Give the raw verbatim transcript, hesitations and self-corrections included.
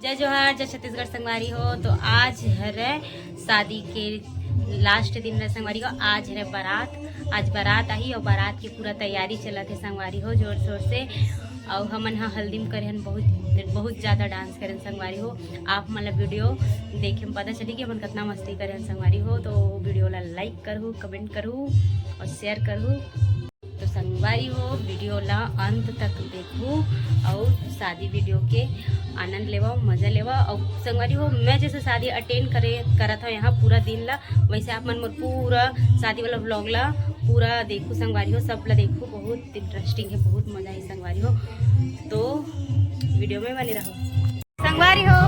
जय जोहार, जय छत्तीसगढ़ संगवारी हो। तो आज हरे शादी के लास्ट दिन रहे संगवारी हो। आज हरे बारात, आज बारात आही और बारात की पूरा तैयारी चलत हे संगवारी हो जोर शोर से। और हमन ह हल्दी में करे हन बहुत, बहुत ज्यादा डांस करे हन संगवारी हो। आप मन ला वीडियो देखे में पता चली कि हमन कितना मस्ती करे हन संगवारी हो। तो वीडियो ला लाइक करहू, कमेंट करहू और शेयर करहू। तो संगवारी हो, वीडियो ला अंत तक देखहू और शादी वीडियो के आनंद लेवा, मजा लेवा। और संगवारी हो, मैं जैसे शादी अटेंड करे करत हूँ यहाँ पूरा दिन ला, वैसे आप मन मोर पूरा शादी वाला व्लॉग ला पूरा देखहू संगवारी हो, सब ला देखहू, बहुत इंटरेस्टिंग है, बहुत मजा है संगवारी हो। तो वीडियो में बने रहो संगवारी हो।